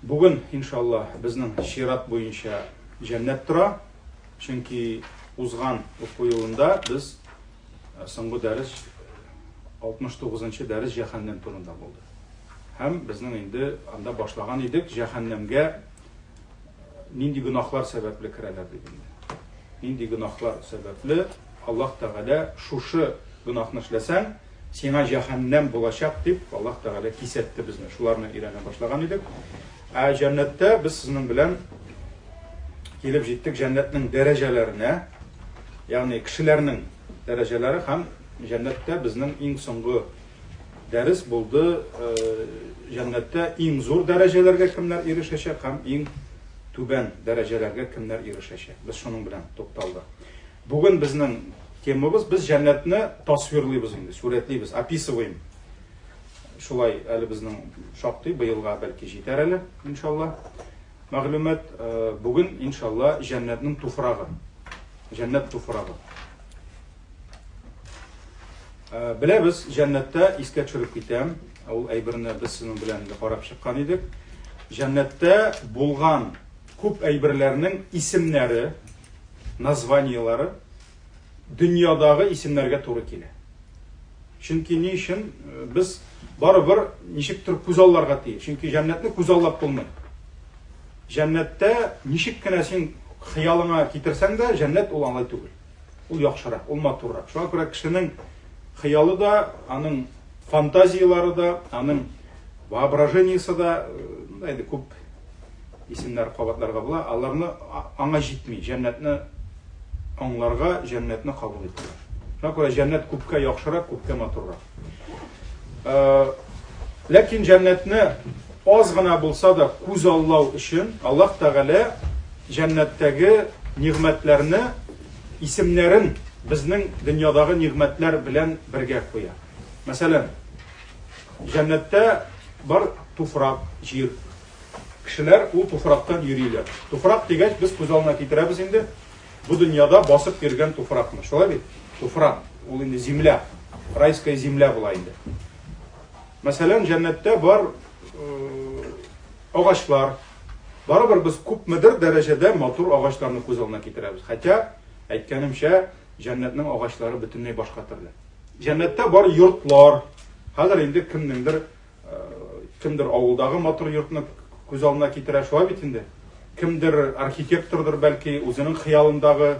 Бүген, иншалла, безнең чират буенча җәннәт тора. Чөнки узган уку елында без э, соңгы дәрес 69 нчы дәрес җәһәннәм турында булды. Һәм безнең инде анда башлаган идек җәһәннәмгә э, нинди гөнаһлар сәбәпле керәләр дип инде. Нинди гөнаһлар сәбәпле Аллаһ Тәгалә шушы гөнаһны эшләсәң, Сиңа җәһәннәм булачак, дип, Аллаһ Тәгалә кисәтте безне. Шуларны өйрәнә башлаган идек. Ә җәннәттә без сезнең белән килеп җиттек җәннәтнең дәрәҗәләренә, ягъни кешеләрнең дәрәҗәләре һәм җәннәттә безнең иң соңгы дәрес булды, э, җәннәттә иң зур дәрәҗәләргә кемнәр ирешәчәк һәм иң түбән дәрәҗәләргә кемнәр ирешәчәк. Без шуның белән тукталдык. Бүген безнең темабыз, без җәннәтне тасвирлыйбыз инде, сурәтлибез, описываем. Шулай әле безнең шактый быелга бәлки җитәр әле, иншалла. Мәгълүмат э, бүген иншалла җәннәтнең туфрагы. Җәннәт туфрагы. Э, беләбез, җәннәттә искә төшереп китәм. Ул әйберне без сезнең белән инде карап чыккан идек. Җәннәттә булган күп әйберләрнең исемнәре, названиеләре дөньядагы исемнәргә туры килә. Чөнки ни өчен э, без барыбер ничектер күзалларга тиеш. Чөнки җәннәтне күзаллап булмый. Җәннәттә ничек кенә син хыялыңа китерсәң дә, җәннәт ул алай түгел. Ул яхшырак, ул матуррак. Шуңа күрә кешенең хыялы да, аның фантазияләре дә, аның воображениесе дә, э, инде күп исемнәр кабатларга була, аларны аңа җитми, җәннәтне аңларга, җәннәтне кабул итәргә. Шуңа күрә җәннәт күпкә яхшырак, күпкә матуррак. Э, ләкин җәннәтне аз гына булса да күз аллау өчен Аллаһ Тәгалә җәннәттәге нигъмәтләрне исемнәрен безнең дөньядагы нигъмәтләр белән бергә куя. Мәсәлән, җәннәттә бар туфрак, җир. Кешеләр ул туфрактан йөриләр. Туфрак дигәч, без күз алдына китерәбез инде бу дөньяда басып йөргән туфракны. Шулай бит? Туфрак, ул инде земля, райская земля була инде. Мәсәлән, җәннәттә бар э, агачлар. Барыбер без күпмедер дәрәҗәдә матур агачларны күз алдына китерәбез. Хотя, әйткәнемчә, җәннәтнең агачлары бөтенләй башка төрле. Җәннәттә бар йортлар. Хәзер инде кемнеңдер Кемдер авылдагы матур йортны күз алдына китерә, шулай бит инде. Кемдер архитектордыр, бәлки, үзенең хыялындагы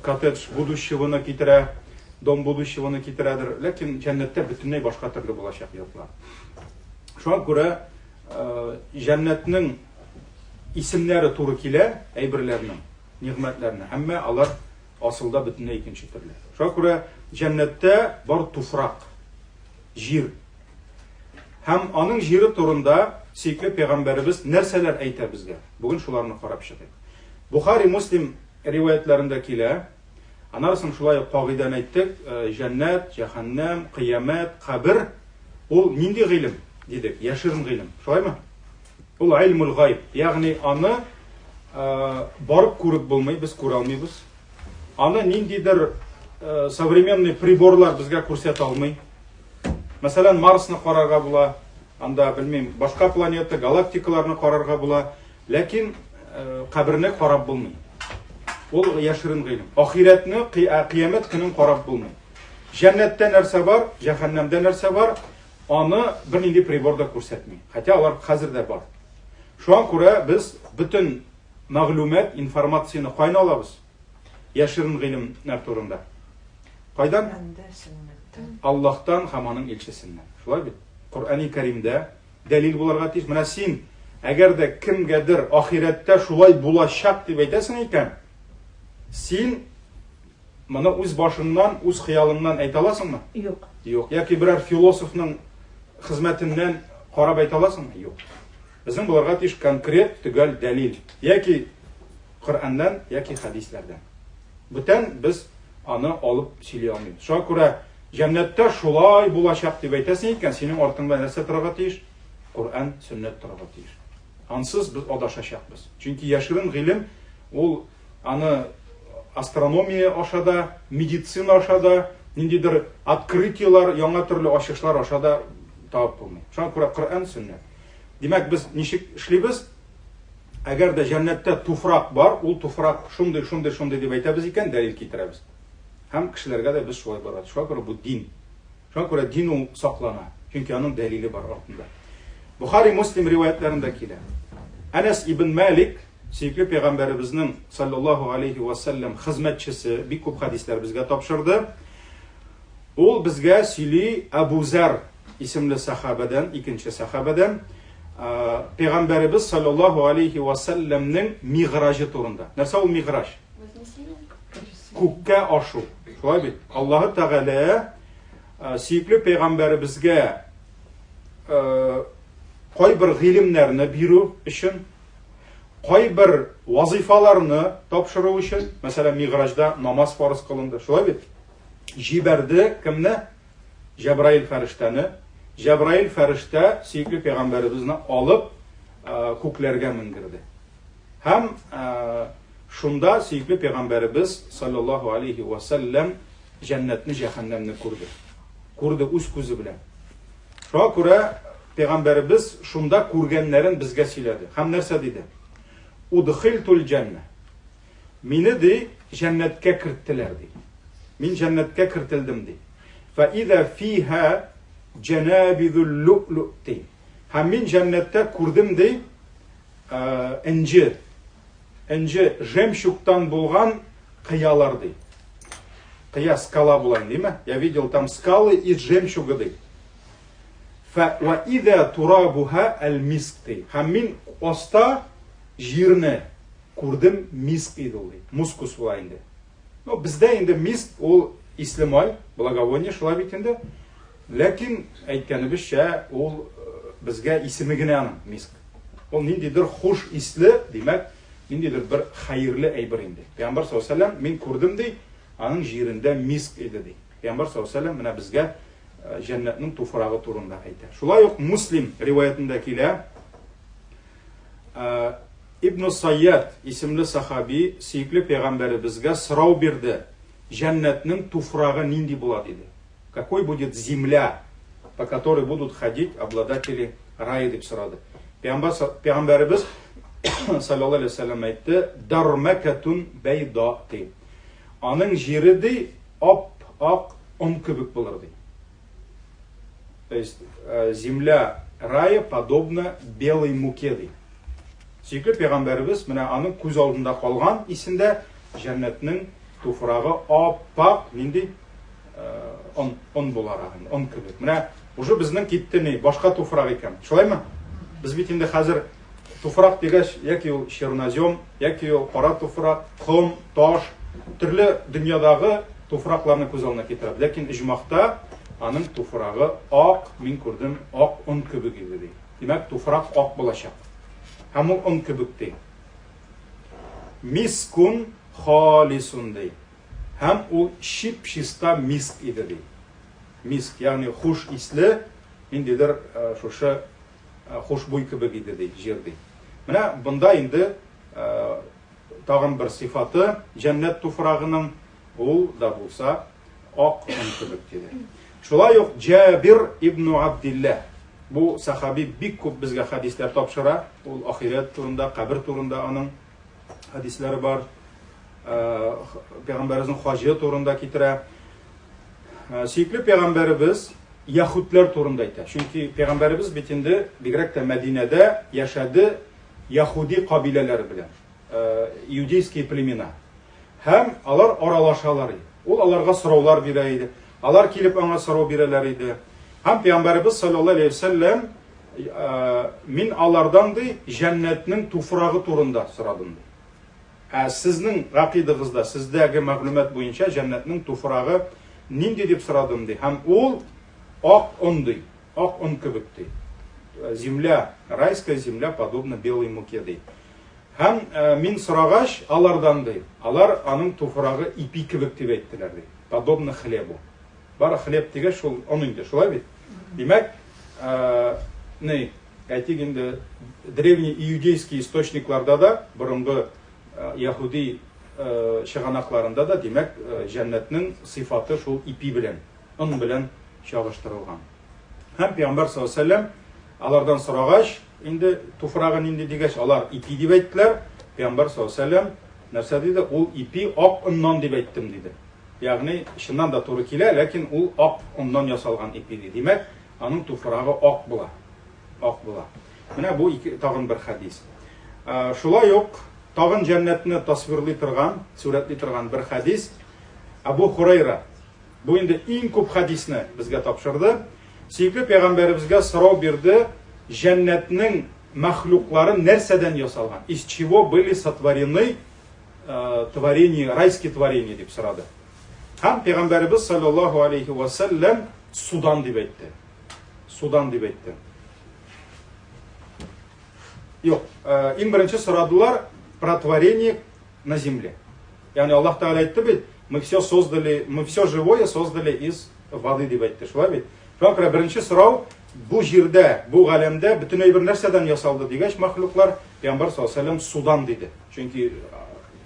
коттедж будущегоны китерә, дом будущегоны китерәдер. Ләкин җәннәттә бөтенләй башка төрле булачак йортлар. Шуңа күрә җәннәтнең исемнәре туры килә әйберләрнең, нигъмәтләрнең, әмма алар асылда бөтенләй икенче төрле. Шуңа күрә җәннәттә бар туфрак. Җир. Һәм аның җире турында сөекле пәйгамбәребез нәрсәләр әйтә безгә? Бүген шуларны карап чыгыйк. Бухари, Муслим риваятләрендә килә. Аннары соң шулай ук кагыйдәне әйттек, э, җәннәт, җәһәннәм, кыямәт, кабер ул нинди гыйлем дидек? Яшерен гыйлем. Шулаймы? Ул гыйльмул гайб, ягъни аны э, барып күреп булмый, без күрә алмыйбыз. Аны ниндидер э, современный приборлар безгә күрсәтә алмый. Мәсәлән, Марсны карарга була, анда, белмим, башка планета, галактикаларны карарга була, ләкин э, каберне карап булмый. Ул яшерен гыйлем. Ахирәтне, э, кыямәт көнен карап булмый. Җәннәттә нәрсә бар, җәһәннәмдә нәрсә бар, аны бернинди прибор да күрсәтми. Хотя алар хәзер дә бар. Шуңа күрә без бөтен Мәгълүмат, информацияне кайны алабыз? Яшерен гыйлемнәр турында. Кайдан? Аллаһтан һәм аның илчесеннән. Шулай бит? Коръәни Кәримдә дәлил буларга тиеш. Менә син, әгәр дә кемгәдер ахирәттә шулай булачак дип әйтәсең икән, син моны үз башыңнан, үз хыялыңнан әйтә аласыңмы? Юк. Юк. Яки берәр философның хезмәтеннән карап әйтә аласыңмы? Юк. Безнең булырга тиеш конкрет, төгәл дәлил. Яки Коръәннән, яки хәдисләрдән. Бүтән без аны алып сөйли алмыйбыз. Шуңа күрә җәннәттә шулай булачак дип әйтәсең икән, синең артыңда нәрсә торырга тиеш? Коръән, сөннәт торырга тиеш. Ансыз без адашачакбыз. Чөнки яшерен гыйлем ул аны астрономия аша да, медицина аша да, ниндидер открытиелар, яңа төрле ачышлар аша да табып булмый. Шуңа күрә Коръән, сөннәт. Димәк, без ничек эшлибез? Әгәр дә җәннәттә туфрак бар, ул туфрак шундый, шундый, шундый дип әйтәбез икән, дәлил китерәбез. Һәм кешеләргә дә без шулай барабыз. Шуңа күрә бу дин. Шуңа күрә дин ул саклана, чөнки аның дәлиле бар артында. Бухари, Муслим риваятләрендә килә. Әнәс ибн Малик, сөекле пәйгамбәребезнең саллаллаһу алейхи ва саллям хезмәтчесе, бик күп хәдисләр безгә тапшырды. Ул безгә сөйли Әбу Зәр исемле сахабәдән, икенче сахабәдән, пәйгамбәребез саллаллаһу алейхи ва саллямның миграҗы турында. Нәрсә ул миграҗ? Күккә ашу. Шулай бит? Аллаһы Тәгалә сөекле пәйгамбәребезгә кайбер гыйлемнәрне бирү өчен, кайбер вазифаларны тапшыру өчен, мәсәлән, миграҗда намаз фарыз кылынды. Шулай бит? Җибәрде кемне? Җәбраил фәрештәне. Җәбраил фәрештә сөекле пәйгамбәребезне алып күкләргә менгерде. Һәм шунда сөекле пәйгамбәребез саллаллаһу алейхи ва сәлләм җәннәтне, җәһәннәмне күрде. Күрде үз күзе белән. Шуңа күрә пәйгамбәребез шунда күргәннәрен безгә сөйләде. Һәм нәрсә диде? Удхилтул җәннә. Мине ди җәннәткә керттеләр ди. Мин җәннәткә кертелдем ди. Фа иза фиха җанабизул лу'лу ди. Һәм мин җәннәттә күрдем ди энҗе. Энҗе жемчугтан булган кыялар ди. Кыя скала була инде, Я видел там скалы из жемчуга ди. Фа ва иза турабуха аль-миск ди. Һәм мин аста җирне Күрдем, миск иде ул, ди. Мускус була инде. Ну, бездә инде миск ул исле май, благовоние, шулай бит инде. Ләкин, әйткәнебезчә, ул э, безгә исеме генә аның миск. Ул ниндидер хуш исле, димәк, ниндидер бер хәерле әйбер инде. Пәйгамбәр саллаллаһу алейһи ва мин күрдем ди, аның җирендә миск иде ди. Пәйгамбәр саллаллаһу алейһи ва менә безгә э, җәннәтнең туфрагы турында әйтә. Шулай ук Муслим риваятендә килә, э, Ибн Сайяд исемле сахаби сөекле пәйгамбәребезгә сорау бирде, Җәннәтнең туфрагы нинди була? диде. Какой будет земля, по которой будут ходить обладатели рая дип сорады. Пәйгамбәребез саллаллаһу алейһи вәсәлләм әйтте, Дармакатун бәйда ди. Аның җире ди ап-ак он кебек булыр ди. То есть э, земля рая подобна белой муке ди. Сөекле пәйгамбәребез менә аның күз алдында калган исендә җәннәтнең туфрагы ап-ак нинди э, он, он буларак, он кебек. Менә уже безнең китте ни, башка туфрак икән. Шулаймы? Без бит инде хәзер Туфрак дигәч, яки ул чернозем, яки ул кара туфрак, ком, таш, төрле дөньядагы туфракларны күз алдына китерәбез. Ләкин оҗмахта аның туфрагы ак, мин күрдем, ак он кебек иде, ди. Димәк, туфрак ак булачак. Һәм ул он кебек, ди. Мискун халисун, ди. Һәм ул чип-чиста миск иде, ди. Миск, ягъни хуш исле, ниндидер э, шушы хушбуй кебек иде, ди, җир, ди. Менә бында инде тагын бер сыйфаты җәннәт туфрагының, ул да булса ак он кебек, диде. Шулай ук Җабир ибн Абдилла, бу сахаби бик күп безгә хәдисләр тапшыра, ул ахирәт турында, кабер турында аның хәдисләре бар. Пәйгамбәребезнең хаҗы турында китерә. Сөекле пәйгамбәребез яһүдләр турында әйтә. Чөнки пәйгамбәребез бит инде бигрәк тә Мәдинәдә яшәде яһүди кабиләләре белән, иудейские племена. Һәм алар аралашалар иде. Ул аларга сораулар бирә иде. Алар килеп аңа сорау бирәләр иде. Һәм пәйгамбәребез саллаллаһу алейһи вәсәлләм мин алардан ди җәннәтнең туфрагы турында сорадым ди. Ә сезнең гакыйдыгызда, сездәге мәгълүмат буенча җәннәтнең туфрагы нинди дип сорадым, ди. Һәм ул ак он ди, ак он кебек ди. Земля, райская земля подобна белой муке ди. Һәм э, мин сорагач алардан ди, алар аның туфрагы ипи кебек дип әйттеләр ди. Подобно хлебу. Бары хлеб дигәч шул он инде, шулай бит? Димәк, э, ни, Әйтик инде, древний иудейский источникларда да, борынгы яһүди чыганакларында да, димәк, җәннәтнең сыйфаты шул ипи белән, он белән чагыштырылган. Һәм Пәйгамбәр саллаллаһу алейһи ва сәлләм Алардан сорагач, инде туфрагы нинди дигәч, алар ипи дип әйттеләр. Пәйгамбәр саллаллаһу алейһи вәсәлләм нәрсә диде? Ул ипи ак оннан дип әйттем диде. Ягъни, чыннан да туры килә, ләкин ул ак оннан ясалган ипи ди. Димәк, аның туфрагы ак була. Ак була. Менә бу ике, тагын бер хәдис. Шулай ук тагын җәннәтне тасвирлый торган, сурәтли торган бер хәдис Абу Хурайра. Бу инде иң күп хәдисне безгә тапшырды. Сөекле пәйгамбәребезгә сорау бирде, җәннәтнең мәхлуклары нәрсәдән ясалган? Из чего были сотворены э, творения, райские творения дип сорады. Һәм пәйгамбәребез саллаллаһу алейхи ва саллям судан дип әйтте. Судан дип әйтте. Юк, э, иң беренче сорадылар про творение на земле. Ягъни Аллаһ Тәгалә әйтте бит, мы все создали, мы все живое создали из воды дип әйтте, шулай бит? Шуңа күрә беренче сорау бу җирдә, бу галәмдә бөтен әйбер нәрсәдән ясалды дигәч, мәхлуклар Пәйгамбәр саллаллаһу алейһи судан диде. Чөнки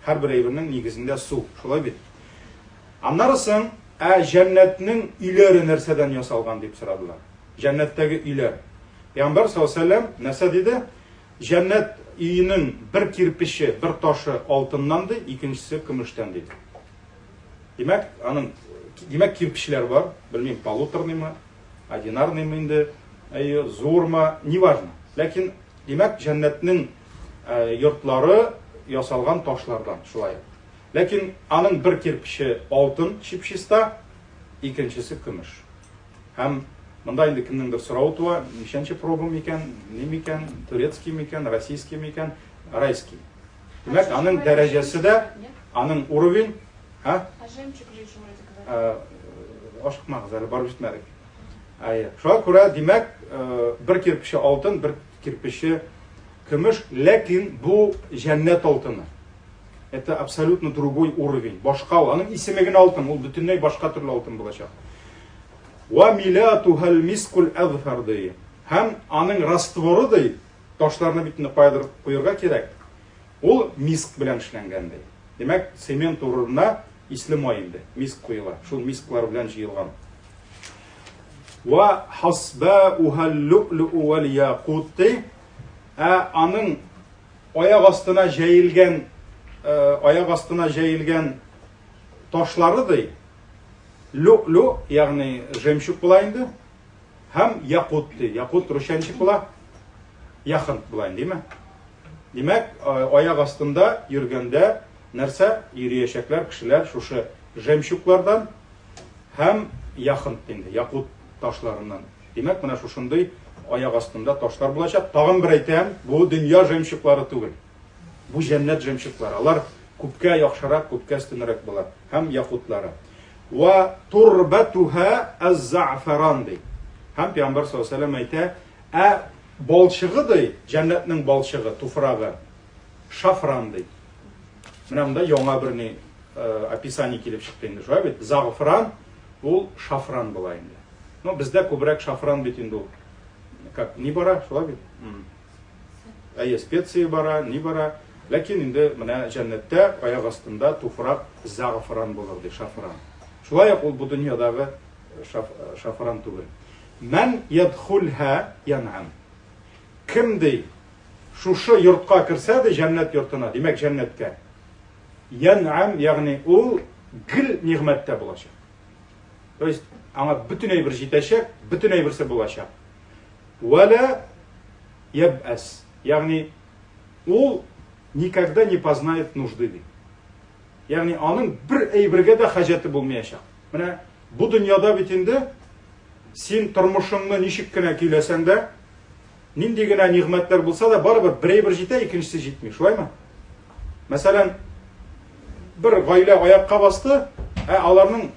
һәрбер әйбернең нигезендә су, шулай бит? Аннары соң, ә җәннәтнең өйләре нәрсәдән ясалган дип сорадылар. Җәннәттәге өйләр. Пәйгамбәр саллаллаһу алейһи нәрсә диде? Җәннәт өенең бер кирпече, бер ташы алтыннан ди, икенчесе көмештән диде. Димәк, аның димәк кирпечләр бар, белмим, полуторныймы, одинарныймы инде, әйе, зурмы, неважно. Ләкин димәк, җәннәтнең э, йортлары ясалган ташлардан, шулай. Ләкин аның бер кирпече алтын, чип-чиста, икенчесе көмеш. Һәм монда инде кемнеңдер соравы туа, ничәнче проба микән, ни микән, турецкий микән, российский микән, райский. Димәк, аның дәрәҗәсе дә, аның уровень, а? А жемчуг же еще вроде говорят. Ашыкмагыз әле, барып җитмәдек. Әйе. Шуңа күрә, димәк, бер кирпече алтын, бер кирпече көмеш, ләкин бу җәннәт алтыны. Это абсолютно другой уровень. Башка ул. Аның исеме генә алтын, ул бөтенләй башка төрле алтын булачак. Ва милатухал мискул азфар ди. Һәм аның растворы ди, ташларны бит инде каядыр куерга кирәк. Ул миск белән эшләнгән ди. Димәк, цемент урынына исле май инде, миск куела. Шул мисклар белән җыелган. Ва хасбауха лу'лу вал якут ди. Ә аның Аяк астына җәелгән, аяк астына җәелгән ташлары ди, лю-лю, ягъни жемчуг була инде, һәм якут ди. Якут русча ничек була? Яхонт була инде, димә? Димәк, аяк астында йөргәндә нәрсә йөриячәкләр кешеләр шушы жемчуглардан һәм яхонт инде, якут ташларыннан. Димәк, менә шушындый аяк астында ташлар булачак. Тагын бер әйтәм, бу дөнья жемчуглары түгел. Бу җәннәт жемчуглары. Алар күпкә яхшырак, күпкә өстенрәк була. Һәм якутлары. Ва турбатуха аз-за'фаран ди. Һәм Пәйгамбәр саллаллаһу алейһи әйтә, ә балчыгы ди, җәннәтнең балчыгы, туфрагы, шафран ди. Менә монда яңа бер ни э, описание килеп чыкты инде, шулай бит? Загфран ул шафран була инде. Ну, бездә күбрәк шафран бит инде ул. Как, ни бара, шулай бит? Әйе, специя бара, ни бара. Ләкин инде менә җәннәттә аяк астында туфрак загфран булыр ди, шафран. Шулай ук ул бу дөньядагы шаф, шафран түгел. Мән ядхульха ян'ам. Кем ди, шушы йортка керсә ди, җәннәт йортына, димәк җәннәткә. Ян'ам, ягъни ул гел нигъмәттә булачак. То есть аңа бөтен әйбер җитәчәк, бөтен әйберсе булачак. Вәлә ябәс. Ягъни ул никогда не познает нужды ди. Ягъни аның бер әйбергә дә хаҗәте булмаячак. Менә бу дөньяда бит инде син тормышыңны ничек кенә көйләсәң дә, Нинди генә нигъмәтләр булса да, барыбер бер әйбер җитә, икенчесе җитми. Шулаймы? Мәсәлән, бер гаилә аякка басты, ә аларның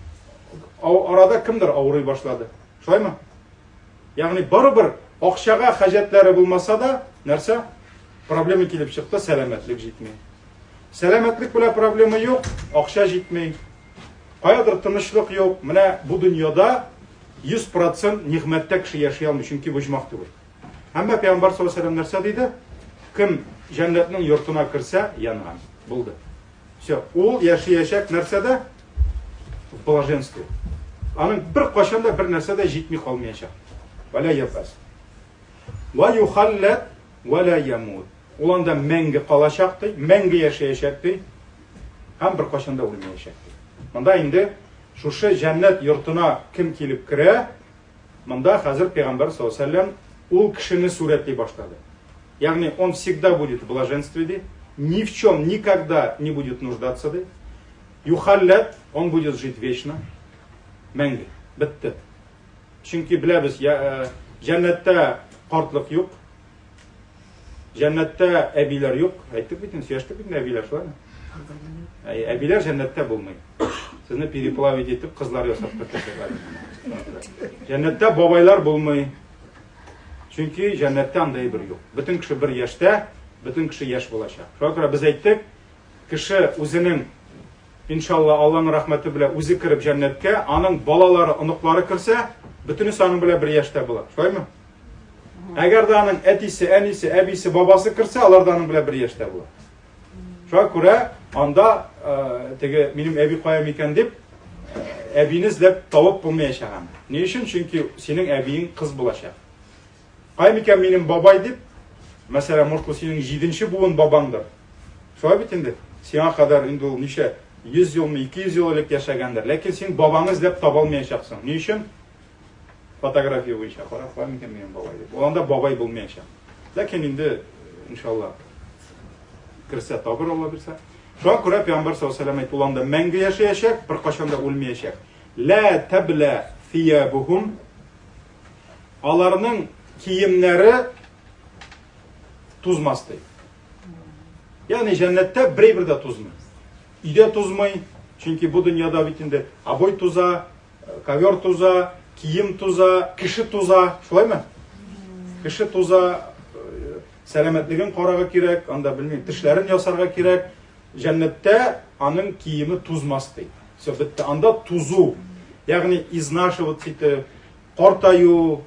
арада кемдер авырый башлады. Шулаймы? Ягъни барыбер акчага хаҗәтләре булмаса да, нәрсә? Проблема килеп чыкты, сәламәтлек җитми. Сәламәтлек белән проблема юк, акча җитми. Каядыр тынычлык юк. Менә бу дөньяда 100% нигъмәттә кеше яши алмый, чөнки бу оҗмах түгел. Әмма Пәйгамбәр саллаллаһу алейһи нәрсә диде? Кем җәннәтнең йортына керсә, янган. Булды. Все, ул яшәячәк нәрсәдә? В блаженстве. Аның бер кашан да бер нәрсә дә җитми калмаячак. Валя яфас. Ва юхаллат ва ла ямут. Ул анда мәңге калачак ди, мәңге яшәячәк ди һәм беркайчан да үлмәячәк ди. Монда инде шушы җәннәт йортына кем килеп керә, монда хәзер пәйгамбәр саллаллаһу алейһи вәсәлләм ул кешене сурәтли башлады. Ягъни он всегда будет в блаженстве ди, ни в чем никогда не будет нуждаться ди. Юхаллат, он будет жить вечно. Мәңге. Бетте. Чөнки беләбез, җәннәттә картлык юк. Җәннәттә әбиләр юк. Әйттек бит инде, сөйләштек бит инде әбиләр, шулаймы? Әй, әбиләр җәннәттә булмый. Сезне переплавить итеп кызлар ясап кертәчәкләр. Җәннәттә бабайлар булмый. Чөнки җәннәттә андай бер юк. Бөтен кеше бер яшьтә, бөтен кеше яшь булачак. Шуңа күрә без әйттек, кеше үзенең иншалла Алланың рәхмәте белән үзе кереп җәннәткә, аның балалары, оныклары керсә, бөтенесе аның белән бер яшьтә була. Шулаймы? Әгәр дә аның әтисе, әнисе, әбисе, бабасы керсә, алар да аның белән бер яшьтә була. Шуңа күрә анда э, теге минем әби кая микән дип э, әбине эзләп табып булмаячак аны. Ни өчен? Чөнки синең әбиең кыз булачак. Кая микән минем бабай дип, мәсәлән, может, ул синең җиденче буын бабаңдыр. Шулай бит инде. Сиңа кадәр инде ул ничә 100 елмы, 200 ел элек яшәгәндер. Ләкин син бабаңны эзләп таба алмаячаксың. Ни өчен? Фотография буенча карап, кая микән минем бабай дип. Ул анда бабай булмаячак. Ләкин инде, иншалла, керсә табыр Алла бирсә. Шуңа күрә Пәйгамбәр саллаллаһу алейһи вәсәлләм әйтте, ул анда мәңге яшәячәк, беркайчан да үлмәячәк. Ла табла фиябухум. Аларның киемнәре тузмас ди. Ягъни җәннәттә берәй дә тузмый. Өйдә тузмый, чөнки бу дөньяда бит инде обой туза, ковер туза, кием туза, кеше туза, шулаймы? Кеше туза, э, сәламәтлеген карарга кирәк, анда белмим, тешләрен ясарга кирәк. Җәннәттә аның киеме тузмас ди. Все, бетте. Анда тузу, ягъни изнашиваться итеп, картаю,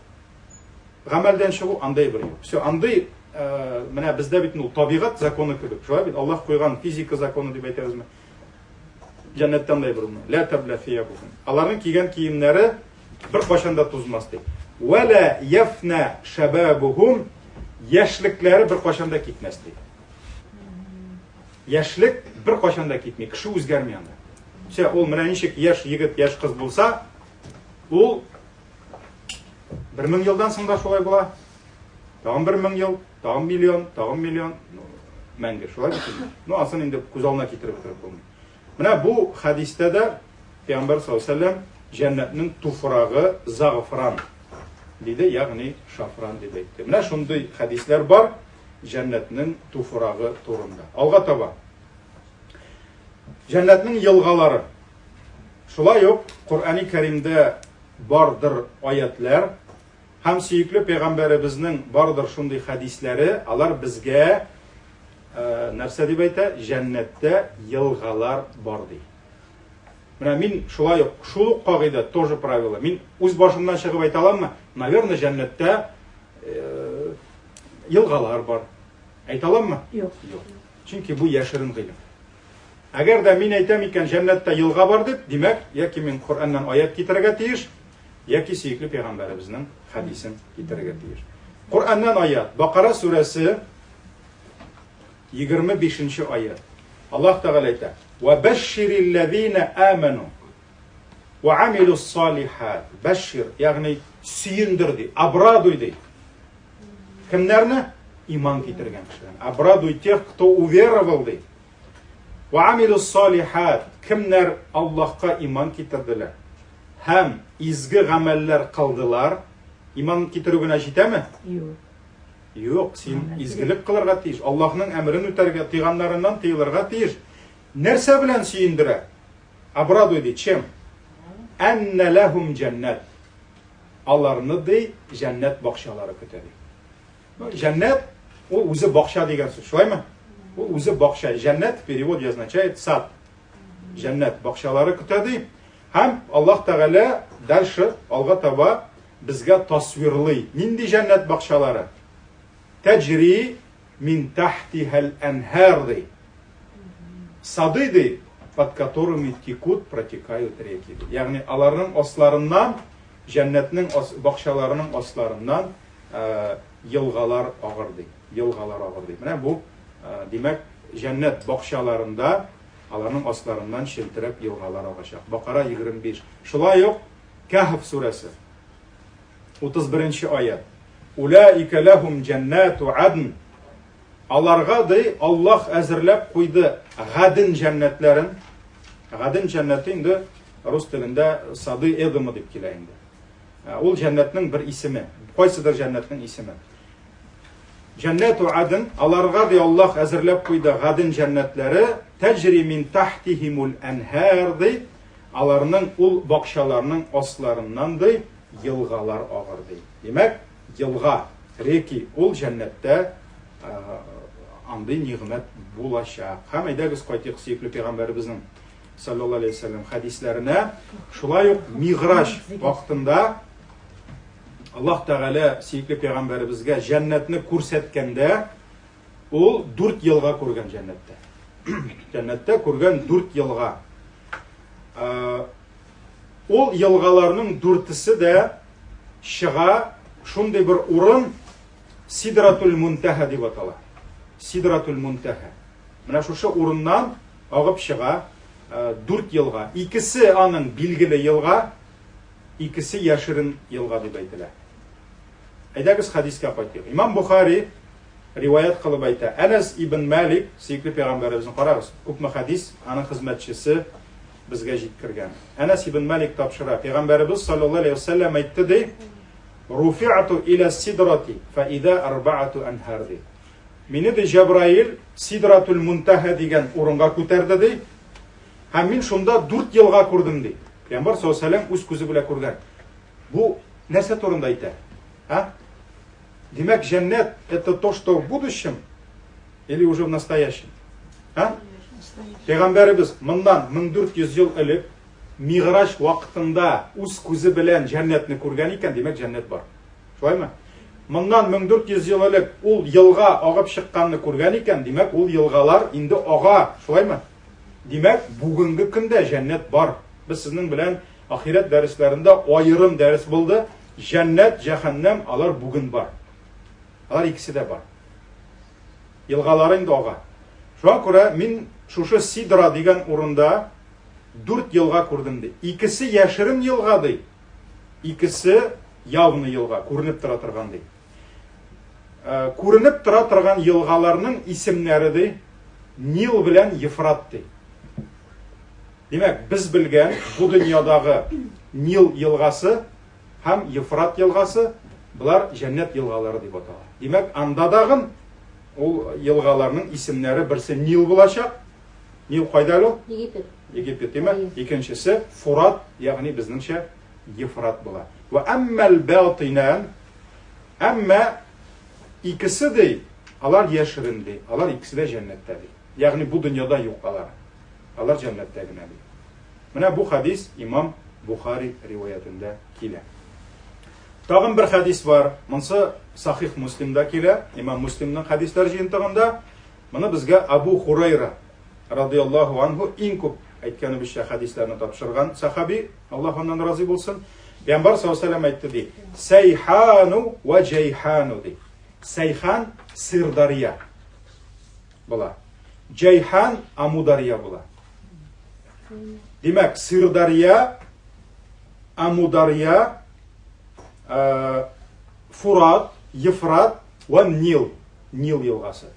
гамәлдән чыгу андай бер юк. Все, андый э, менә бездә бит ул табигать законы кебек. Шулай бит Аллаһ куйган физика законы дип әйтәбезме? Җәннәттә андай бер булмый. Ла табла фиябухум. Аларның кигән киемнәре бер кайчан да тузмас ди. Ва ла яфна шабабухум. Яшьлекләре бер кайчан да китмәс ди. Яшьлек бер кайчан да китми, кеше үзгәрми анда. Все, ул менә ничек яшь егет, яшь кыз булса, ул 1000 елдан соң да шулай була. Тагын 1000 ел, тагын миллион, тагын миллион, ну, мәңге шулай бит. Ну, асын инде күз алдына китереп бетереп булмый. Менә бу хәдистә дә Пәйгамбәр саллаллаһу алейһи вәсәлләм җәннәтнең туфрагы загфран диде, ягъни шафран дип әйтте. Менә шундый хәдисләр бар җәннәтнең туфрагы турында. Алга таба. Җәннәтнең елгалары. Шулай ук Коръәни Кәримдә бардыр аятлар, Һәм сөекле пәйгамбәребезнең бардыр шундый хәдисләре, алар безгә э, нәрсә дип әйтә? Җәннәттә елгалар бар ди. Менә мин шулай ук, шул ук кагыйдә, тоже правило. Мин үз башымнан чыгып әйтә аламмы? Наверное, җәннәттә э, елгалар бар. Әйтә аламмы? Юк. Юк. Чөнки бу яшерен гыйлем. Әгәр дә мин әйтәм икән, җәннәттә елга бар дип, димәк, яки мин Коръәннән аят китерергә тиеш, яки сөекле пәйгамбәребезнең хәдисен китерергә тиеш. Коръәннән аят, Бакара сүрәсе 25 аят. Аллаһ Тәгалә әйтә: "Ва башширилләзина аману ва амилус салихат". Башшир, ягъни сөендер ди, обрадуй ди. Кемнәрне? Иман китергән кешеләрне. Обрадуй тех, кто уверовал ди. Ва амилус салихат. Кемнәр Аллаһка иман китерделәр һәм изге гамәлләр кылдылар. Иман китерү генә җитәме? Юк. Юк, син изгелек кылырга тиеш, Аллаһның әмерен үтәргә, тыйганнарыннан тыелырга тиеш. Нәрсә белән сөендерә? Обрадуй ди, чем? Әннә ләһум җәннәт. Аларны ди җәннәт бакчалары көтә ди. Ну, җәннәт ул үзе бакча дигән сүз, шулаймы? Ул үзе бакча. Җәннәт в переводе означает сад. Җәннәт бакчалары көтә ди. Һәм Аллаһ Тәгалә дальше алга таба безгә тасвирлый. Нинди җәннәт бакчалары? Тәҗри мин тахтихал анһар ди. Сады ди, под которыми текут, протекают реки. Ягъни аларның асларыннан, җәннәтнең бакчаларының асларыннан э, елгалар агыр ди. Елгалар агыр ди. Менә бу, димәк, җәннәт бакчаларында аларның асларыннан челтерәп елгалар агачак. Бакара 25. Шулай ук Кәһф сүрәсе 31 нче аять. Улаика ләһум җәннәту адн. Аларга ди Аллаһ әзерләп куйды Гаден җәннәтләрен. Гаден җәннәте инде рус телендә сады Эдема дип килә инде. Ә, ул җәннәтнең бер исеме. Кайсыдыр җәннәтнең исеме. Җәннәту адн, аларга ди Аллаһ әзерләп куйды Гаден җәннәтләре, тәҗри мин тахтихимул әнһар ди, аларның ул бакчаларның асларыннан ди елгалар агыр ди. Димәк, елга, реки ул җәннәттә андый нигъмәт булачак. Һәм әйдәгез кайтыйк сөекле пәйгамбәребезнең саллаллаһу алейһи вәсәлләм хәдисләренә. Шулай ук Миграҗ вакытында Аллаһ Тәгалә сөекле пәйгамбәребезгә җәннәтне күрсәткәндә, ул дүрт елга күргән җәннәттә. Җәннәттә күргән дүрт елга. Ул елгаларның дүртесе дә чыга шундый бер урын Сидратул Мунтаһа дип атала. Сидратул Мунтаһа. Менә шушы урыннан агып чыга дүрт елга. Икесе аның билгеле елга, икесе яшерен елга дип әйтелә. Әйдәгез хәдискә кайтыйк. Имам Бухари риваять кылып әйтә. Әнәс ибн Малик, сөекле пәйгамбәребезнең карагыз, күпме хәдис аның хезмәтчесе безгә җиткергән. Әнәс ибн Малик тапшыра. Пәйгамбәребез саллаллаһу алейһи вәсәлләм әйтте ди: "Руфи'ту иля сидрати фа иза арба'ату анһар" ди. Мине ди Җәбраил Сидратул Мунтаһа дигән урынга күтәрде ди. Һәм мин шунда дүрт елга күрдем ди. Пәйгамбәр саллаллаһу алейһи вәсәлләм үз күзе белән күргән. Бу нәрсә турында әйтә? А? Димәк, җәннәт это то, что в будущем или уже в настоящем? А? Пәйгамбәребез моннан 1400 ел элек Миграҗ вакытында үз күзе белән җәннәтне күргән икән, димәк, җәннәт бар. Шулаймы? Моннан 1400 ел элек ул елга агып чыкканны күргән икән, димәк, ул елгалар инде ага, шулаймы? Димәк, бүгенге көндә җәннәт бар. Без сезнең белән ахирәт дәресләрендә аерым дәрес булды. Җәннәт, җәһәннәм, алар бүген бар. Алар икесе дә бар. Елгалары инде ага. Шуңа күрә мин шушы Сидра дигән урында дүрт елга күрдем ди. Икесе яшерен елга ди. Икесе явный елга, күренеп тора торган ди. Э, күренеп тора торган елгаларның исемнәре ди Нил белән Ефрат ди. Димәк, без белгән бу дөньядагы Нил елгасы һәм Ефрат елгасы болар җәннәт елгалары дип атала. Димәк, анда дагын ул елгаларның исемнәре берсе Нил булачак. Нил кайда әле ул? Египет. Египет, димәк, икенчесе Фурат, ягъни безнеңчә Ефрат була. Ва әммәл батинан, әмма икесе ди, алар яшерен ди, алар икесе дә җәннәттә ди. Ягъни бу дөньяда юк алар. Алар җәннәттә генә ди. Менә бу хадис имам Бухари риваятендә килә. Тагын бер хадис бар. Монсы Сахих Муслимда килә. Имам Муслимның хадисләр җыентыгында. Моны безгә Абу Хурайра радияллаһу анһу иң күп әйткәнебезчә хадисләрне тапшырган сахаби, Аллаһ аннан разый булсын. Пәйгамбәр саллаллаһу алейһи әйтте ди: "Сайхану ва җайхану" ди. Сайхан Сырдарья була. Җайхан Амударья була. Димәк, Сырдарья, Амударья, э, Фурат, Ефрат ва Нил, Нил елгасы.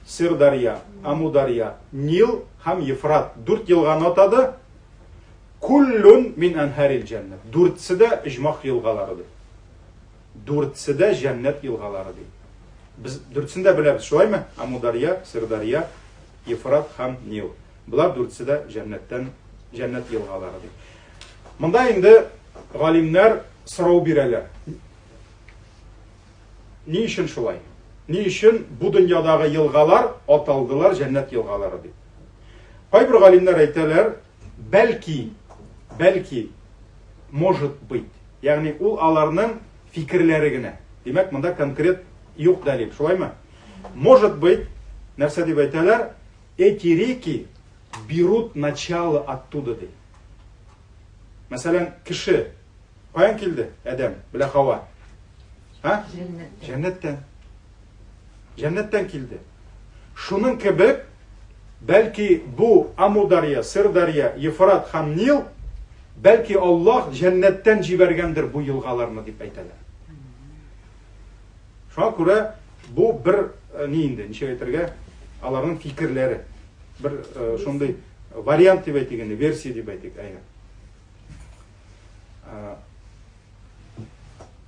Сырдарья, Амударья, Нил һәм Ефрат дүрт елганы атады. Куллун мин анһарил җәннәт. Дүртсе дә иҗмах елгалары ди. Дүртсе дә җәннәт елгалары ди. Без дүртсен дә беләбез, шулаймы? Амударья, Сырдарья, Ефрат һәм Нил. Болар дүртсе дә җәннәттән, җәннәт елгалары ди. Монда инде галимнәр сорау бирәләр. Ни өчен шулай? Ни өчен бу дөньядагы елгалар аталдылар җәннәт елгалары дип? Кайбер галимнәр әйтәләр, бәлки, бәлки, может быть. Ягъни ул аларның фикерләре генә. Димәк, монда конкрет юк дәлил, шулаймы? Может быть, нәрсә дип әйтәләр? Эти реки берут начало оттуда ди. Мәсәлән, кеше каян килде? Адәм белән Хава. Ха? Җәннәттән. Җәннәттән. Җәннәттән килде. Шуның кебек, бәлки бу Амударья, Сырдарья, Ефрат һәм Нил, бәлки Аллаһ җәннәттән җибәргәндер бу елгаларны дип әйтәләр. Шуңа күрә бу бер э, ни инде, ничек әйтергә, аларның фикерләре. Бер э, шундый вариант дип әйтик инде, версия дип әйтик, әйе. Э,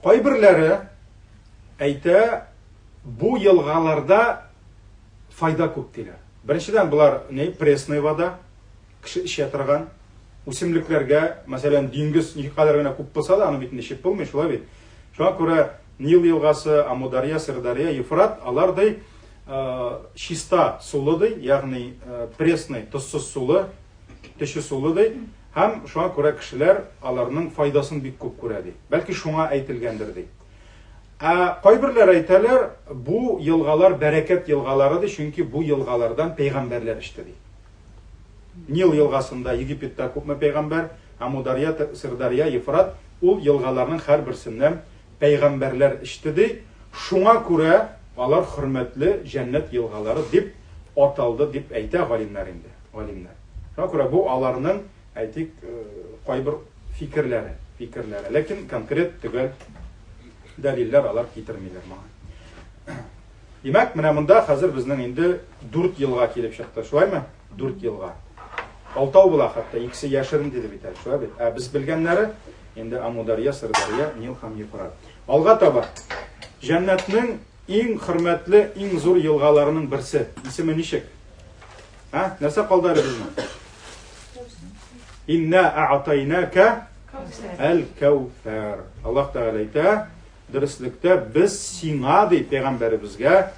кайберләре әйтә, бу елгаларда файда күп диләр. Беренчедән, болар ни, пресная вода, кеше эчә торган үсемлекләргә, мәсәлән, диңгез никадәр генә күп булса да, аны бит эчеп булмый, шулай бит. Шуңа күрә Нил елгасы, Амударья, Сырдарья, Ефрат, алар ди чиста сулы ди, ягъни пресный, тозсыз сулы, төче сулы ди. Һәм шуңа күрә кешеләр аларның файдасын бик күп күрә ди. Бәлки шуңа әйтелгәндер ди. Ә кайберләр әйтәләр, бу елгалар бәрәкәт елгалары ди, чөнки бу елгалардан пәйгамбәрләр эчте ди. Нил елгасында Египетта күпме пәйгамбәр, Амударья, Сырдарья, Ефрат, ул елгаларның һәрберсеннән пәйгамбәрләр эчте ди. Шуңа күрә алар хөрмәтле җәннәт елгалары дип аталды дип әйтә галимнәр инде, галимнәр. Шуңа күрә бу аларның, әйтик, кайбер фикерләре, фикерләре. Ләкин конкрет төгәл дәлилләр алар китермиләр моңа. Димәк, менә монда хәзер безнең инде 4 елга килеп чыкты, шулаймы? 4 елга. Алтау була хәтта, икесе яшерен диде бит әле, шулай бит? Ә без белгәннәре инде Амударья, Сырдарья, Нил һәм Ефрат. Алга таба. Җәннәтнең иң хөрмәтле, иң зур елгаларының берсе. Исеме ничек? Ә? Нәрсә калды әле безнең? Инна а'тайнака әл-кәүфәр. Аллаһ Тәгалә әйтә, Дөреслектә, без сиңа, ди, пәйгамбәребезгә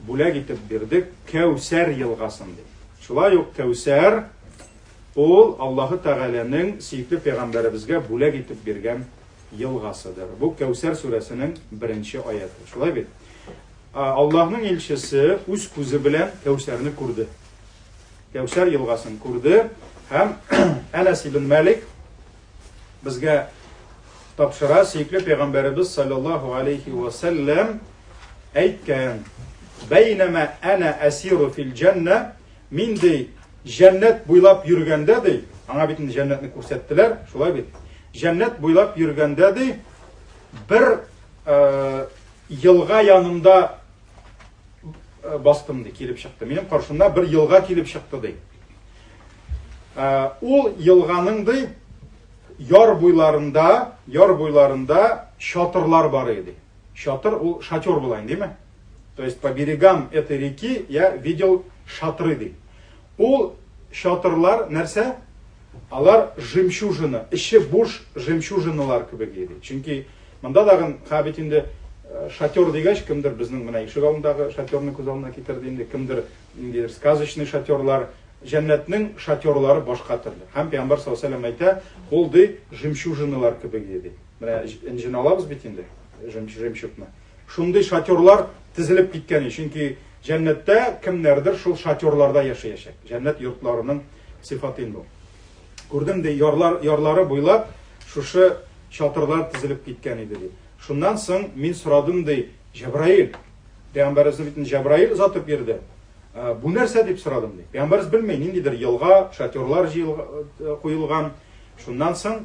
бүләк итеп бирдек Кәүсәр елгасын, ди. Шулай ук Кәүсәр ул Аллаһы Тәгаләнең сөекле пәйгамбәребезгә бүләк итеп биргән елгасыдыр. Бу Кәүсәр сүрәсенең беренче аяты. Шулай бит? Аллаһның илчесе үз күзе белән Кәүсәрне күрде. Кәүсәр елгасын күрде һәм Әнәс ибн Мәлик безгә тапшыра, сөекле пәйгамбәребез саллаллаһу алейхи ва сәлләм әйткән: "Бәйнәмә ана асиру фил җәннә", мин ди җәннәт буйлап йөргәндә ди, аңа бит инде җәннәтне күрсәттеләр, шулай бит. Җәннәт буйлап йөргәндә ди, бер э, елга янында э, бастым ди, килеп чыкты. Минем каршымда бер елга килеп чыкты ди. Э, ул елганың ди яр буйларында, яр буйларында чатырлар бар иде. Чатыр ул шатер була инде, димме? То есть по берегам этой реки я видел шатры ди. Ул чатырлар нәрсә? Алар жемчужина, эче буш жемчужиналар кебек иде. Чөнки монда дагын ха бит инде э, шатер дигәч, кемдер безнең менә ишек алдындагы шатерны күз алдына китерде инде, кемдер ниндидер сказочный шатерлар, Җәннәтнең шатерлары башка төрле. Һәм Пәйгамбәр саллаллаһу алейһи әйтә, ул ди жемчужиналар кебек ди. Менә энҗене алабыз бит инде, жемчугны. Шундый шатерлар тезелеп киткән, чөнки җәннәттә кемнәрдер шул шатерларда яшәячәк. Җәннәт йортларының сыйфаты инде ул. Күрдем ди, ярлар ярлары буйлап шушы чатырлар тезелеп киткән иде ди. Шуннан соң мин сорадым ди, Җәбраил, Пәйгамбәребезне бит Җәбраил озатып йөрде. Бу нәрсә дип сорадым ди. Пәйгамбәребез белми, ниндидер елга, шатерлар куелган. Шуннан соң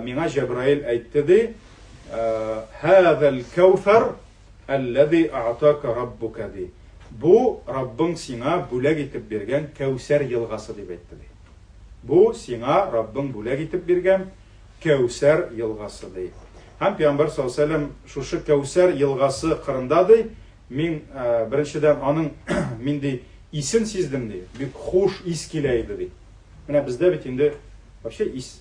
миңа Җәбраил әйтте ди, Хәзәл кәүфәр әлләзи а'така раббука ди. Бу Раббың сиңа бүләк итеп биргән Кәүсәр елгасы дип әйтте ди. Бу сиңа Раббың бүләк итеп биргән Кәүсәр елгасы ди. Һәм Пәйгамбәр саллаллаһу алейһи вәсәлләм шушы Кәүсәр елгасы кырында ди, мин беренчедән аның мин ди исен сиздем ди, бик хуш ис килә иде ди. Менә бездә бит инде вообще ис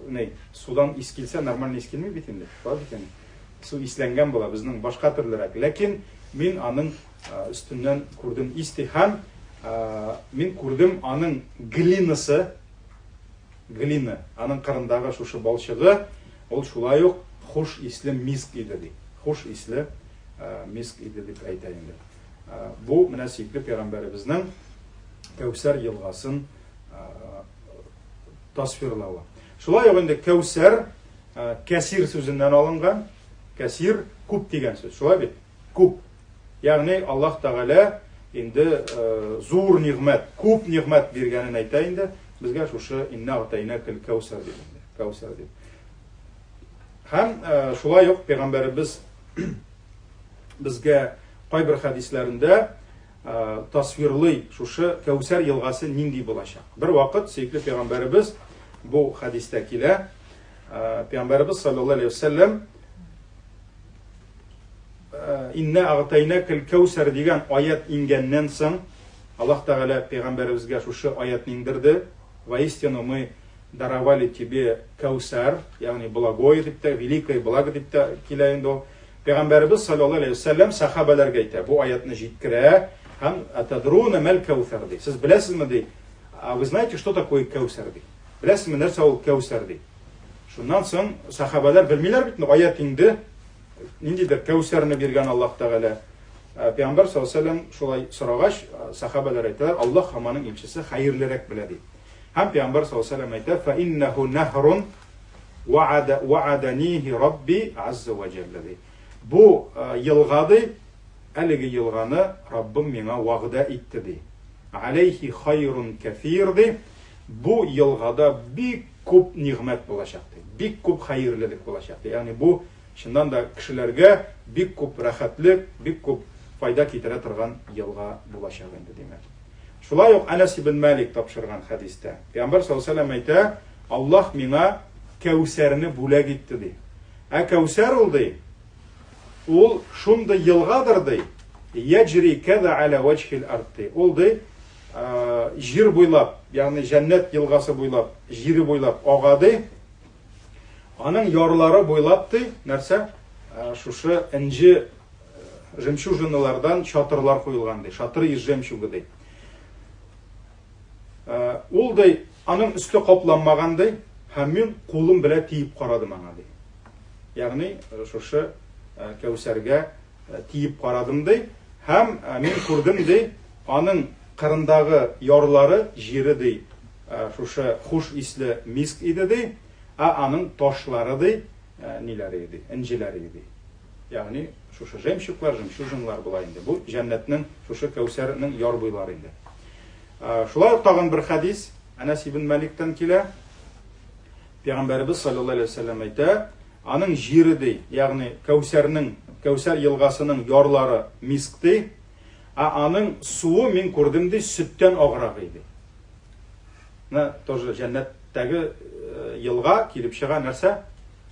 ни, судан ис килсә нормально ис килми бит инде. Шулай бит инде. Су исләнгән була, безнең башка төрлерәк. Ләкин мин аның өстеннән күрдем ис ди һәм мин күрдем аның глинасы, глина, аның кырындагы шушы балчыгы, ул шулай ук хуш исле миск иде ди. Хуш исле миск иде дип әйтә инде. Бу менә сөекле пәйгамбәребезнең Кәүсәр елгасын тасвирлавы. Шулай ук инде Кәүсәр кәсир сүзеннән алынган. Кәсир күп дигән сүз. Шулай бит? Күп. Ягъни Аллаһ Тәгалә инде зур нигъмәт, күп нигъмәт биргәнен әйтә инде безгә шушы инна агтайнакал кәүсәр дип инде. Кәүсәр дип. Һәм шулай ук пәйгамбәребез безгә кайбер хәдисләрендә тасвирлый шушы Кәүсәр елгасы нинди булачак. Бер вакыт сөекле пәйгамбәребез бу хәдистә килә. Пәйгамбәребез саллаллаһу алейһи вәсәлләм Инна агтайнакал кәүсәр дигән аят иңгәннән соң Аллаһ Тәгалә пәйгамбәребезгә шушы аятны иңдерде. Воистину мы даровали тебе кәүсәр, ягъни благое дип тә, великое благо дип тә килә инде ул. Пәйгамбәребез саллаллаһу алейһи вәсәлләм сахабәләргә әйтә, бу аятны җиткерә һәм атадруна мәл кәүсәр ди. Сез беләсезме ди? А вы знаете, что такое кәүсәр ди? Беләсезме нәрсә ул кәүсәр ди? Шуннан соң сахабәләр белмиләр бит, аят инде ниндидер кәүсәрне биргән Аллаһ Тәгалә. Э, Пәйгамбәр саллаллаһу алейһи вәсәлләм шулай сорагач, э, сахабәләр әйтәләр, Аллаһ һәм аның илчесе хәерлерәк белә ди. Һәм Пәйгамбәр саллаллаһу алейһи вәсәлләм әйтә, "Фа иннаху нахрун ва'ада ва'аданихи Рабби азза ва җалла" ди. Бу э, елга ди, әлеге елганы Раббым миңа вәгъдә итте ди. Алейхи хайрун кәфир ди. Бу елгада бик күп нигъмәт булачак ди. Бик күп хәерлелек булачак ди. Ягъни бу чыннан да кешеләргә бик күп рәхәтлек, бик күп файда китерә торган елга булачак инде, димәк. Шулай ук Әнәс ибн Малик тапшырган хәдистә Пәйгамбәр саллаллаһу алейһи вәсәлләм әйтә, Аллаһ миңа Кәүсәрне бүләк итте ди. Ә Кәүсәр ул ди, ул шундый елгадыр ди, яҗри кәза аля вәҗһил ард ди. Ул ди, җир буйлап, ягъни җәннәт елгасы буйлап, җире буйлап ага ди. Аның ярлары буйлап ди, нәрсә? Шушы энҗе жемчужиналардан чатырлар куелган ди. Шатры из жемчуга ди. Ул ди, аның өсте капланмаган ди, һәм мин кулым белән тиеп карадым аңа ди. Ягъни шушы Кәүсәргә тиеп карадым ди, һәм мин күрдем ди, аның кырындагы ярлары җире ди, шушы хуш исле миск иде ди, ә аның ташлары ди, ниләре иде, энҗеләре иде. Ягъни шушы жемчуглар, жемчужиналар була инде. Бу җәннәтнең шушы Кәүсәрнең яр буйлары инде. Шулай ук тагын бер хәдис Әнәс ибн Маликтан килә. Пәйгамбәребез саллаллаһу алейһи вәсәлләм әйтә, аның җире ди, ягъни Кәүсәрнең, Кәүсәр елгасының ярлары миск ди, ә аның суы мин күрдем ди, сөттән аграк иде. Менә тоже җәннәттәге э, елга килеп чыга нәрсә?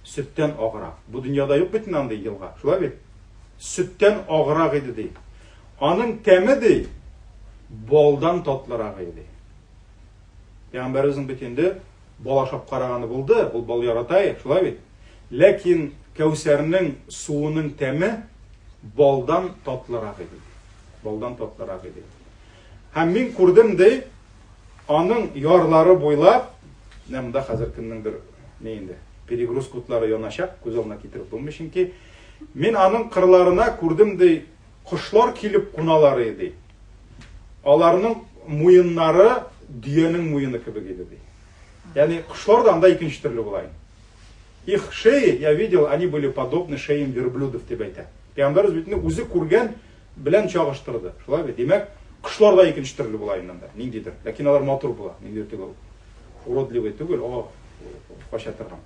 Сөттән аграк. Бу дөньяда юк бит андый елга. Шулай бит? Сөттән аграк иде ди. Аның тәме ди, балдан татлырак иде. Пәйгамбәребезнең бит инде бал ашап караганы булды, ул бал ярата, шулай бит? Ләкин Кәүсәрнең суының тәме балдан татлырак иде. Балдан татлырак иде. Һәм мин күрдем ди, аның ярлары буйлап, менә монда хәзер кемнеңдер ни инде, перегрузка утлары яначак, күз алдына китереп булмый чөнки. Мин аның кырларына күрдем ди, Кошлар килеп куналар иде. Аларның муеннары дөянең муены кебек иде, ди. Ягъни кошлар да анда икенче төрле була инде. Их шеи, я видел, они были подобны шеям верблюдов, дип әйтә. Пәйгамбәрбез бит инде үзе күргән белән чагыштырды. Шулай бит? Димәк, кошлар да икенче төрле була инде анда, ниндидер. Ләкин алар матур була, ниндидер түгел. Уродливый түгел, о, кача торган.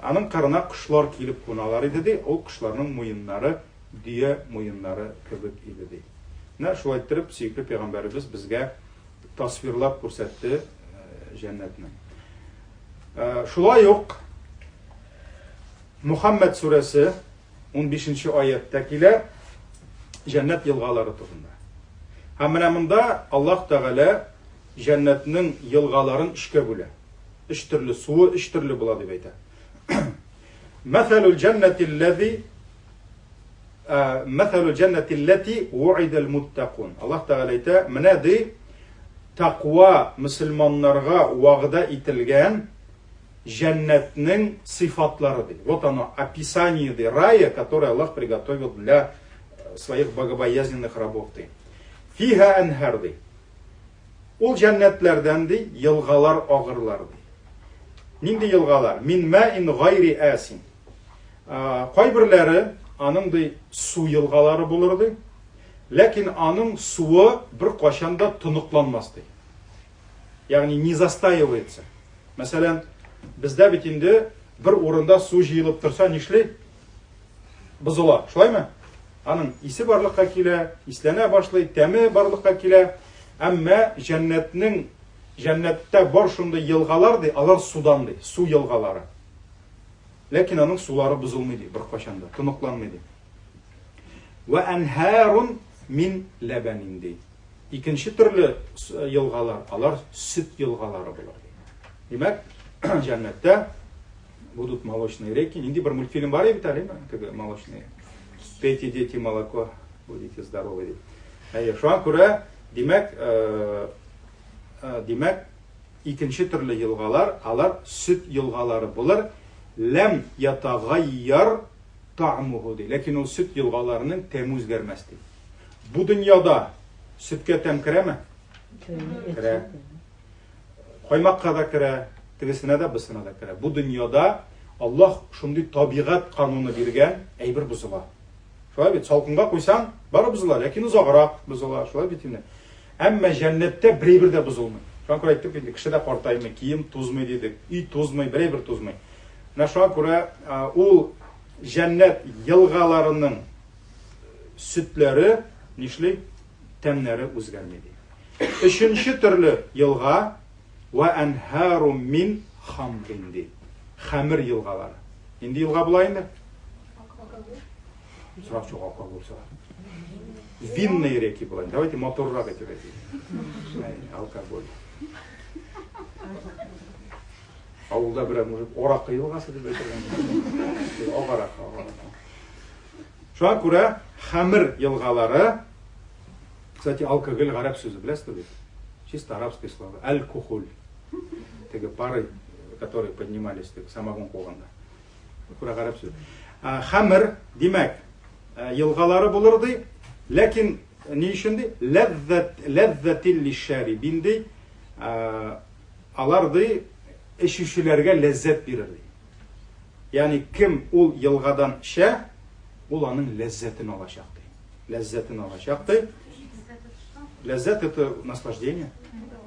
Аның кырына кошлар килеп куналар иде, ди. Ул кошларның муеннары дөя муеннары кебек иде, ди. Менә шулай иттереп, сөекле пәйгамбәребез безгә тасвирлап күрсәтте җәннәтне. Шулай ук Мухаммад сүрәсе 15 аятта килә җәннәт елгалары турында. Һәм менә монда Аллаһ Тәгалә җәннәтнең елгаларын өчкә бүлә. Өч төрле суы өч төрле була дип әйтә. Мәсәлүл җәннәтилләзи Мәсәлүл җәннәтилләти вуидал муттакун. Аллаһ Тәгалә әйтә, менә ди таква мөселманнарга вәгъдә ителгән җәннәтнең сыйфатлары ди. Вот оно, описание ди рая, которое Аллаһ приготовил для своих богобоязненных рабов ди. Фиха әнһәр ди. Ул җәннәтләрдән ди елгалар агырлар ди. Нинди елгалар? Мин мәин гайри әсин. Кайберләре Аның ди су елгалары булыр ди. Ләкин аның суы бер кайчан да тоныкланмас ди. Ягъни не застаивается. Мәсәлән, бездә бит инде бер урында су җыелып торса нишли? Бозыла. Шулаймы? Аның исе барлыкка килә, исләнә башлый, тәме барлыкка килә. Әмма җәннәтнең җәннәттә бар шундый елгалар ди, алар судан ди, су елгалары. Ләкин аның сулары бозылмый ди, беркайчан да, тоныкланмый ди. Вә әнһарун мин ләбәнин ди. Икенче төрле елгалар, алар сөт елгалары булыр ди. Димәк, җәннәттә будут молочные реки. Нинди бер мультфильм бар бит әле, теге молочные. Пейте, дети, молоко, будете здоровы дип. Әйе, шуңа күрә, димәк, э, э, димәк, Икенче төрле елгалар, алар сөт елгалары булыр, ләм ятагайяр та'муху ди. Ләкин ул сөт елгаларының тәме үзгәрмәс ди. Бу дөньяда сөткә тәм керәме? Керә. Каймакка да керә, тегесенә дә, бысына да керә. Бу дөньяда Аллаһ шундый табигать кануны биргән, әйбер бозыла. Шулай бит, салкынга куйсаң, бары бозыла, ләкин озаграк бозыла, шулай бит инде. Әмма җәннәттә бер әйбер дә бозылмый. Шуңа күрә әйттек инде, кеше дә картаймый, кием тузмый дидек, өй тузмый, бер әйбер тузмый. Менә шуңа күрә ул җәннәт елгаларының сөтләре нишли? Тәмнәре үзгәрми ди. Өченче төрле елга ва анһару мин хамрин ди. Хәмер елгалары. Нинди елга була инде? Сорап чык алкоголь сорап. Винные реки була. Давайте моторрак итеп әйтик. Алкоголь. Авылда берәр мужик аракы елгасы дип әйтергән. Агарак, агарак. Шуңа күрә хәмер елгалары, кстати, алкоголь гарәп сүзе, беләсезме бит? Чисто арабское слово. Аль-кухуль. Теге пары, которые поднимались, теге самогон куганда. Күрә гарәп сүзе. Хәмер, димәк, елгалары булыр ди, ләкин ни өчен ди? Ләззәт, ләззәтил лишшарибин ди. Алар ди эчүчеләргә ләззәт бирер ди. Ягъни кем ул елгадан эчә, ул аның ләззәтен алачак ди. Ләззәтен алачак ди. Ләззәт это наслаждение.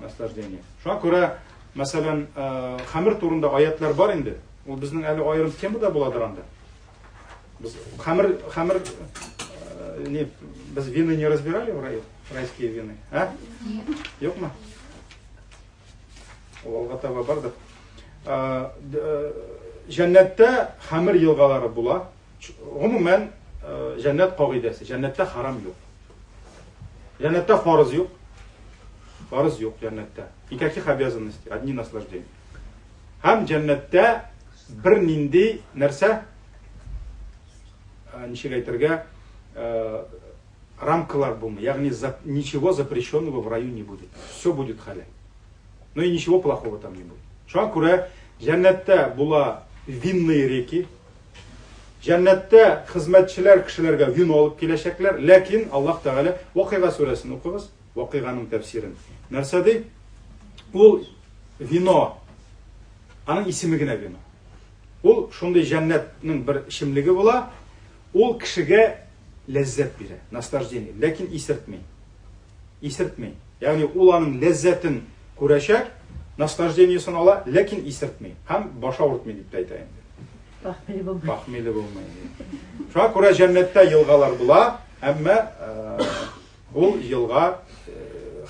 Наслаждение. Шуңа күрә, мәсәлән, хәмер турында аятлар бар инде. Ул безнең әле аерым тема да буладыр анда. Без хәмер хәмер э, не без вины не разбирали в раю, райские вины, а? Юкмы? Ул алга таба бардыр. Э, э, җәннәттә хәмер елгалары була. Гомумән, җәннәт кагыйдәсе, җәннәттә харам юк. Җәннәттә фарыз юк. Фарыз юк җәннәттә. Никаких обязанностей, одни наслаждения. Һәм җәннәттә бернинди нәрсә, э, ничек әйтергә, э, рамкалар булмый. Ягъни ничего запрещенного в раю не будет. Все будет халяль. Но и ничего плохого там не будет. Шуңа күрә җәннәттә була винные реки. Җәннәттә хезмәтчеләр кешеләргә вино алып киләчәкләр, ләкин Аллаһ Тәгалә Вакыйга сүрәсен укыгыз. Вакыйганың тәфсирен. Нәрсә ди? Ул вино. Аның исеме генә вино. Ул шундый җәннәтнең бер эчемлеге була. Ул кешегә ләззәт бирә, наслаждение, ләкин исертми. Исертми. Ягъни ул аның ләззәтен күрәчәк, наслаждениесен ала, ләкин исертми һәм баш авыртмый дип тә әйтә инде. Пахмеле булмый. Пахмеле булмый. Шуңа күрә җәннәттә елгалар була, әмма э, Ул елга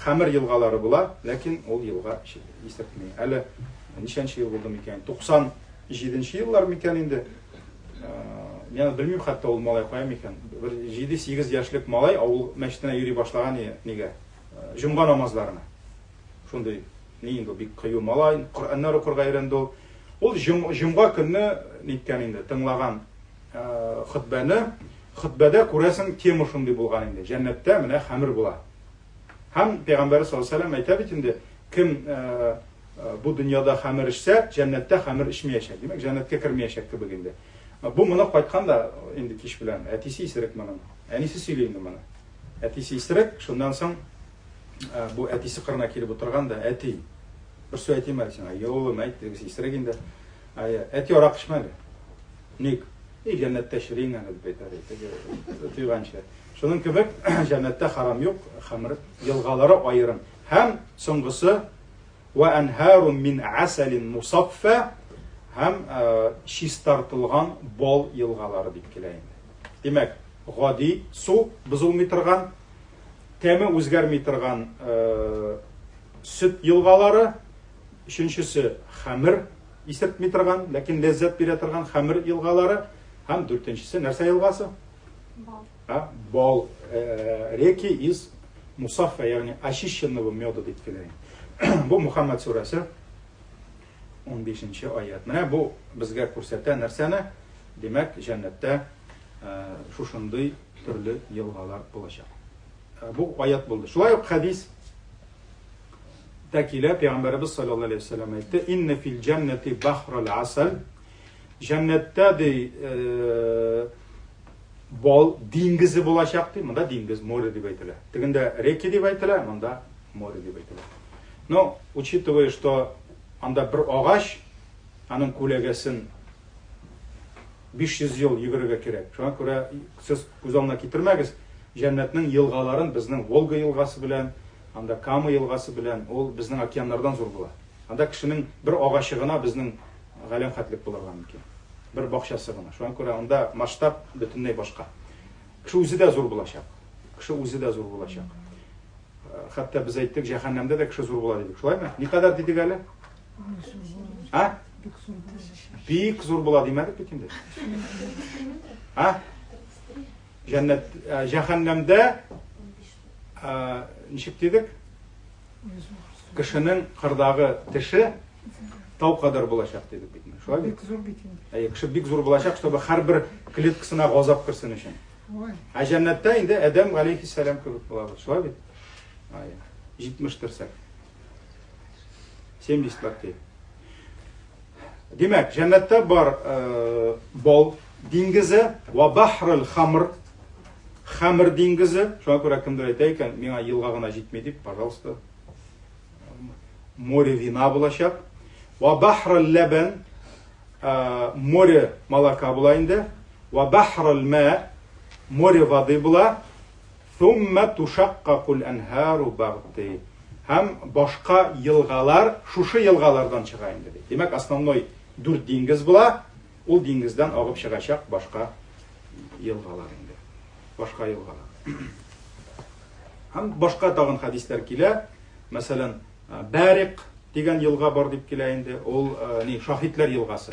хәмер елгалары була, ләкин ул елга исертми. Әле ничәнче ел булды микән? 97 еллар микән инде? Мин белмим хәтта ул малай кая микән. Бер 7-8 яшьлек малай авыл мәчетенә йөри башлаган нигә? Җомга намазларына. Шундый ни инде бик кыю малай, Коръәннәр укырга өйрәнде ул. Ул җомга көнне ниткән инде, тыңлаган хөтбәне. Хөтбәдә күрәсең тема шундый булган инде. Җәннәттә менә хәмер була. Һәм Пәйгамбәр саллаллаһу алейһи вәсәлләм әйтә бит инде, кем бу дөньяда хәмер эчсә, җәннәттә хәмер эчмәячәк. Димәк, җәннәткә кермәячәк кебек инде. Бу моны кайткан да инде кич белән. Әтисе исерек моның. Әнисе сөйли инде моны. Әтисе исерек, шуннан соң бу әтисе кырына килеп утырган да, әти, бер сүз әйтим әле сиңа. Йо, улым, әйт, тегесе исерек инде. Әти, арак эчмә әле. Ник? И җәннәттә чериң әле дип әйтә ди, теге туйганчы. Шуның кебек җәннәттә харам юк, хәмер елгалары аерым. Һәм соңгысы ва анһарун мин асалин мусаффа һәм чистартылган бал елгалары дип килә инде. Димәк, гади су бозылмый торган, тәме үзгәрми торган сөт елгалары, өченчесе хәмер исертми торган, ләкин ләззәт бирә торган хәмер елгалары һәм дүртенчесе нәрсә елгасы? Бал. А, бал, реки из мусаффа, ягъни очищенного меда дип килә. Бу Мухаммад сүрәсе 15 аят. Менә бу безгә күрсәтә нәрсәне? Димәк, җәннәттә шушындый төрле елгалар булачак. Бу аят булды. Шулай ук хәдис тә килә, Пәйгамбәребез саллаллаһу алейһи вәсәлләм әйтте, «Инна фил җәннәти бахрал асал». Җәннәттә ди, бал диңгезе булачак ди. Монда диңгез, море дип әйтелә. Тегендә реки дип әйтелә, монда море дип әйтелә. Но, учитывая, что анда бер агач, аның күләгәсен 500 ел йөгерергә кирәк. Шуңа күрә сез күз алдына китермәгез, җәннәтнең елгаларын безнең Волга елгасы белән, анда Кама елгасы белән, ул безнең океаннардан зур була. Анда кешенең бер агачы гына безнең галәм хәтлек булырга мөмкин. Бер бакчасы гына. Шуңа күрә анда масштаб бөтенләй башка. Кеше үзе дә зур булачак. Кеше үзе дә зур булачак. Хәтта без әйттек, җәһәннәмдә дә кеше зур була дидек. Шулаймы? Никадәр дидек әле? А? Бик зур була димәдек бит инде. А? Җәннәт, җәһәннәмдә ничек дидек? Кешенең кырдагы теше тау кадәр булачак дидек бит. Шулай бит? Бик зур бит инде. Әйе, кеше бик зур булачак, чтобы һәрбер клеткасына газап керсен өчен. Ә җәннәттә инде Адәм галәйһиссәлам кебек булабыз. Шулай бит? Әйе. 70 терсәк. 70 локтей. Димәк, җәннәттә бар бал диңгезе ва бахрул хамр, хамр диңгезе. Шуңа күрә кемдер әйтә икән, миңа елга гына җитми дип, пожалуйста. Море вина булачак. Ва бахрул ләбән, море молока була инде. Ва бахрул ма, море воды була. Сумма тушаккакул әнһару багъди. Һәм башка елгалар шушы елгалардан чыга инде ди. Димәк, основной дүрт диңгез була, ул диңгездән агып чыгачак башка елгалар инде. Башка елгалар. Һәм башка тагын хәдисләр килә. Мәсәлән, Бәрик дигән елга бар дип килә инде. Ул ни, шаһитләр елгасы.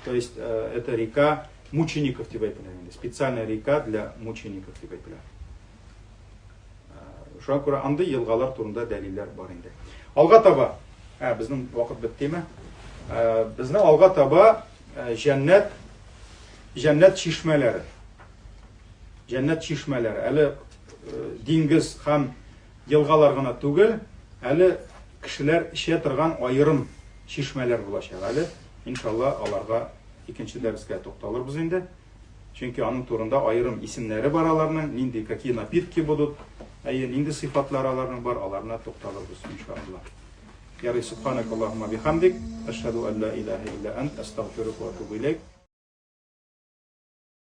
То есть это река мучеников дип әйтелә инде. Специальная река для мучеников дип әйтелә. Шуңа күрә андый елгалар турында дәлилләр бар инде. Алга таба, ә, безнең вакыт беттеме? Безнең алга таба җәннәт җәннәт чишмәләре. Җәннәт чишмәләре. Әле диңгез һәм елгалар гына түгел, әле кешеләр эчә торган аерым чишмәләр булачак әле. Иншалла, аларга икенче дәрескә тукталырбыз инде. Чөнки аның турында аерым исемнәре бар аларның, нинди, какие напитки будут, әйе, нинди сыйфатлары аларның бар, аларына тукталырбыз, иншалла. Ярый, субханак Аллаһумма бихамдик, әшһәду ан ла илаһа илля ант, астагфирука ва атубу илейк.